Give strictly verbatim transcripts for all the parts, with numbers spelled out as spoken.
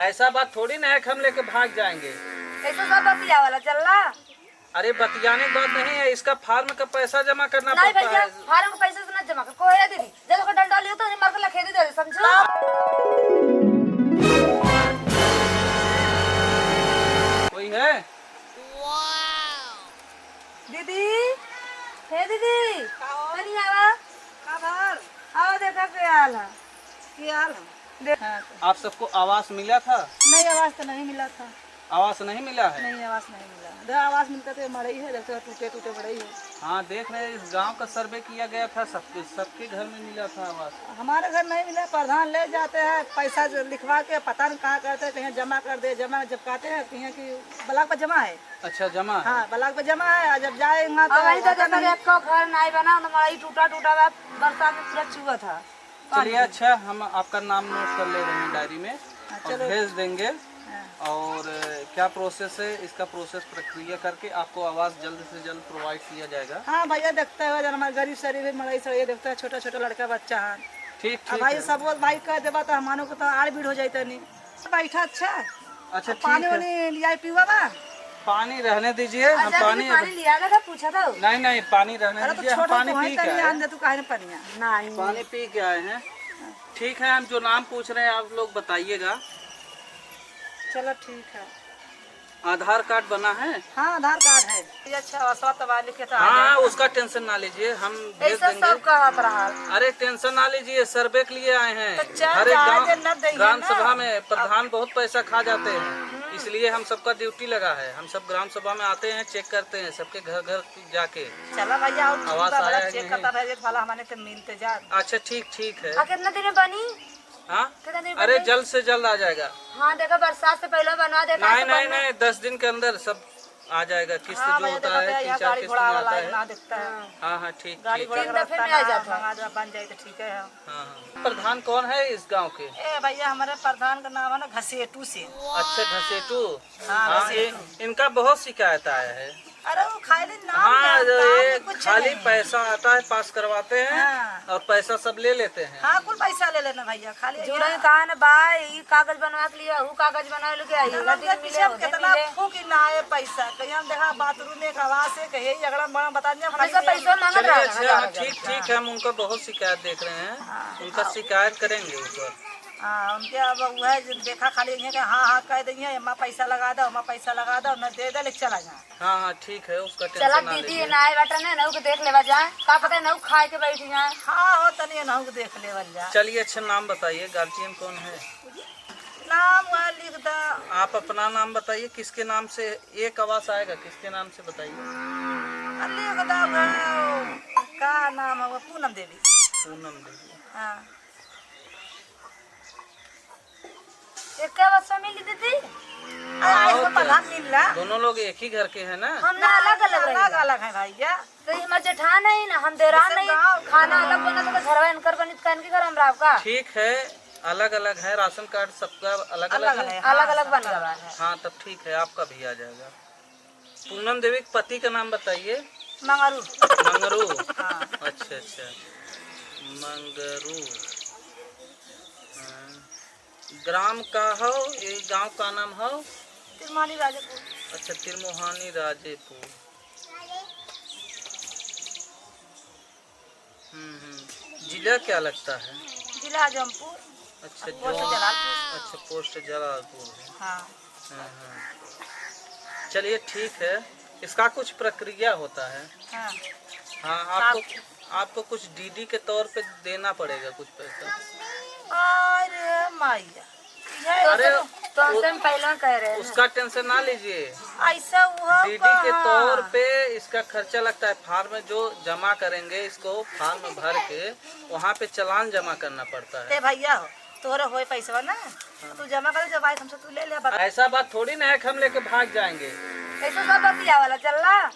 ऐसा बात थोड़ी ना है कि हम लेके भाग जाएंगे। ऐसा सब बतिया वाला चल रहा। अरे, बतियाने की बात नहीं है, इसका फार्म का पैसा जमा करना नहीं पड़ता भैया, है। फार्म का पैसा से ना जमा कर, कोई है दीदी, जब ओकर डंडा लियो तो मार के लखेदी दे, समझो? कोई है? दीदी, हे दीदी, का हो? तनी आवा। का भर? आओ, देखा के हाल है। की हाल है? देख। हाँ, तो आप सबको आवास मिला था? नहीं, आवास तो नहीं मिला था। आवास नहीं मिला है? नहीं, आवास नहीं मिला। देखो, आवास मिलता तो ये मड़ई है, देखो, टूटे, टूटे मड़ई है। हाँ, देख रहे हैं, इस गांव का सर्वे किया गया था, सबके, सबके घर में मिला था आवास। हमारे घर नहीं मिला, प्रधान ले जाते हैं, पैसा जो लिखवा के पता नहीं कहाँ करते हैं, कहीं जमा कर दे, जमा जब कहते हैं, कहीं कि ब्लॉक पर जमा है। अच्छा, जमा है? हाँ, ब्लॉक पर जमा है, और जब जाए वहाँ तो और वहीं तो आता देखा नहीं। एक घर नहीं बना, मड़ई टूटा, टूटा बा, बरसात में पूरा चुआ था। चलिए, अच्छा, हम आपका नाम नोट कर ले रहे हैं डायरी में हाँ, और चलो। भेज देंगे। हाँ। और, अ, क्या प्रोसेस है, इसका प्रोसेस प्रक्रिया करके आपको आवास जल्द से जल्द प्रोवाइड किया जाएगा। हाँ भैया, देखते हो जरा हमारे गरीब शरीब है, मड़ई सड़ई देखते हैं, छोटा छोटा लड़का बच्चा है। ठीक, अब ठीक भाई है। सब वो भाई कह देबा तो हमारो को तो आड़ भीड़ हो जाए तनी। बैठा अच्छा। अच्छा, अब पानी ठीक है। वानी लिया पीवा बा? पानी रहने दीजिए, हम अच्छा, दीदी, पानी पानी लिया ना, पूछा था। नहीं, नहीं, पानी रहने अरे तो दीजिए, हम छोड़ो, पानी तुम्हें पी के तनी आए आन हैं। दे, तू काहे ने पनिया? नहीं। पानी पी के आए हैं। ठीक है, हम जो नाम पूछ रहे हैं आप लोग बताइएगा। चलो ठीक है। आधार कार्ड बना है? हाँ, आधार कार्ड है। ये अच्छा, आसरा तबाह लिखे था, हाँ, आधार। उसका टेंशन ना लीजिए, हम भेज ऐसा देंगे। सब कहत रहा। अरे, टेंशन ना लीजिए, सर्वे के लिए आए हैं। तो चल हर एक जाए गांव, दे, न देंगे ग्राम ना। सभा में प्रधान अब बहुत पैसा खा जाते हैं, हम्म। इसलिए हम सबका ड्यूटी लगा है। हम सब ग्राम सभा में आते हैं, चेक करते हैं, सबके घर घर जाके चला भैया, और आवास ठीक बा, आया भला है कि चेक नहीं? करता रह जाए, भला हमारे तो मिलते जा। अच्छा, ठीक, ठीक है। आ, कितना दिन में बनी? हाँ? कितना दिन अरे, बनी? जल्द से जल्द आ जाएगा। हाँ, देखा, बरसात से पहले बनवा देता नहीं, तो नहीं, बनवा नहीं, दस दिन के अंदर सब आ जाएगा। किस्त हाँ, जो भैया, होता देखा है, तो तीन यहाँ चार गाड़ी किस्त घोड़ा में वाला आता है। ना देखता है। हाँ, हाँ, ठीक, गाड़ी ठीक। घोड़ा तीन का दफे रास्ता में आ ना जाता है। मंगा बन जाए तो ठीक है। हाँ, हाँ। प्रधान कौन है इस गांव के? ए भैया, हमारे प्रधान का नाम है ना घसेटू से। अच्छा, घसेटू। हाँ, हाँ, घसेटू। इन-, इनका बहुत शिकायत आया है। अरे वो खाली नाम हाँ, जानता, ये आगे कुछ खाली नहीं। पैसा आता है, पास करवाते हैं हाँ। और पैसा सब ले लेते हैं। हाँ, कुल पैसा ले लेना भैया, खाली जुड़न यहाँ कहाँ न बा, ई कागज बनवा के लिए, ऊ कागज बनवा लेके आई, तो ना हम दिन जब मिले, पीछे हो, दिन कितना मिले। फूकी ना आए पैसा, कहीं हम देखा बाथरूम में एक आवास है, कहीं झगड़ा बड़ा बता दिया, हमेशा खाली पैसा मांगत चलिए, रहा। अच्छा, हाँ, ठीक, ठीक है, हम उनका बहुत शिकायत देख रहे हैं, हाँ। उनका शिकायत करेंगे ऊपर। हाँ, उनके अब वह जो देखा खाली ये कि हाँ, हाँ कह देंगे, एमा पैसा लगा दो, एमा पैसा लगा दो, न दे दे, लेके चला जाए। हाँ, हाँ, ठीक है, उसका चला टेंशन ना दीदी, लीजिए। ना आए बाटे ना, नहु के देख लेवा जा। का पता नहु खाए के बैठ जाए। हाँ, हो तनी नहु के देख लेवल जा। चलिए, अच्छा नाम बताइए, गार्जियन कौन है? नाम वह लिख दा। आप अपना नाम बताइए, किसके नाम से एक आवास आएगा, किसके नाम से बताइए। आ, लिख दा वह, का नाम है वह? पूनम देवी। पूनम देवी। हाँ। एक आवास मिली दीदी? अरे, हाँ, आज और तो क्या? पलहन मिल रहा। दोनों लोग एक ही घर के हैं ना? हम ना अलग अलग अलग रहिला। अलग है भैया। तो ये हमार जेठान है ना, हम देरान जैसे नहीं, गाँव खाना अलग बनत तो घरवा इनकर बनित का इनके घर हम राव का? ठीक है, अलग अलग है, राशन कार्ड सबका अलग अलग अलग है। है, हाँ, अलग अलग बन सबका गवा है। हाँ, तब ठीक है, आपका भी आ जाएगा। पूनम देवी के पति का नाम बताइए। मंगरू। मंगरू? हाँ। अच्छा, अच्छा। मंगरू। हाँ। ग्राम का हो? ये गांव का नाम हो? तिरमानी राजेपुर। अच्छा, तिरमोहानी राजेपुर। हम्म, हम्म। जिला क्या लगता है? जिला जौनपुर। अच्छा, और पोस्ट जो, जलालपुर। अच्छा, पोस्ट जलालपुर है। हाँ। हाँ, हाँ। चलिए, ठीक है, इसका कुछ प्रक्रिया होता है। हाँ। हाँ, आपको, आप आपको कुछ डीडी के तौर पे देना पड़ेगा कुछ पैसा। अरे मैया, ये तो अरे, ऐसे तो वो, ऐसे हम पहले कह रहे हैं। उसका टेंशन ना लीजिए। ऐसा हुआ डीडी के कहाँ? तौर पे इसका खर्चा लगता है। फार्म जो जमा करेंगे, इसको फार्म भर के वहाँ पे चालान जमा करना पड़ता है। ए भैया हो, तोहरे होए पैसवा ना, हाँ। तू जमा कर, जब आए हमसे तू ले ले, बता। ऐसा बात थोड़ी ना है कि हम लेके भाग जाएंगे। ऐसा सब बतिया वाला चल रहा।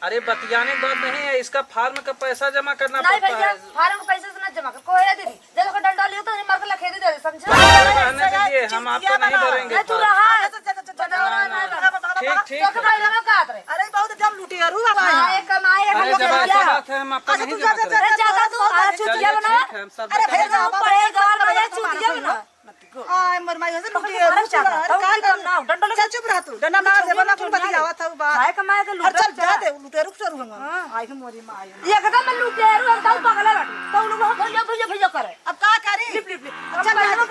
अरे, बतियाने की बात नहीं है, इसका फार्म का पैसा जमा करना नहीं पड़ता भैया, है। फार्म का पैसा से ना जमा कर, कोई है दीदी, जब ओकर डंडा लियो तो मार के लखेदी दे, समझे? अरे, रहने दीजिए, हम आपको नहीं भरेंगे नहीं, तू फार्म। रहा। अरे, तो, तो, तो, तो, नहीं, नहीं, नहीं, नहीं। ठीक, ठीक तो है। भाई लोग का आत रहे। अरे, बहुत जब लूटी है, रू बाबा हाँ, यहाँ। एक कमाए, एक अरे, हम लोग जब ऐसा भैया। बात है, हम आपको अच्छा, नहीं तू जमा जा, जा, करेंगे। जा, अरे, जा, ज्यादा तू, बहुत आ, अच्छा, चुतिया चलिए, बना। ठीक है, हम सब अरे, जमा भैया, करेंगे। पढ़े गाँव में, ये चुतिया बना। आय मोर माई, हंसे लुटेरू चोर, अरे का करू? चल चुप रह तू, डंडा ना दे, बना तू बतियावत हऊ बात। खाए कमाए के अरे चल जा दे, लुटेरू चोर हुआ। हाँ। आय हो मोरी माई। एकदम लुटेरू, हम तो पगला बाटे। तो लोग भैया, भैया, भैया करे। अब का करी? लिप, लिप, लिप। अब चल जा दे।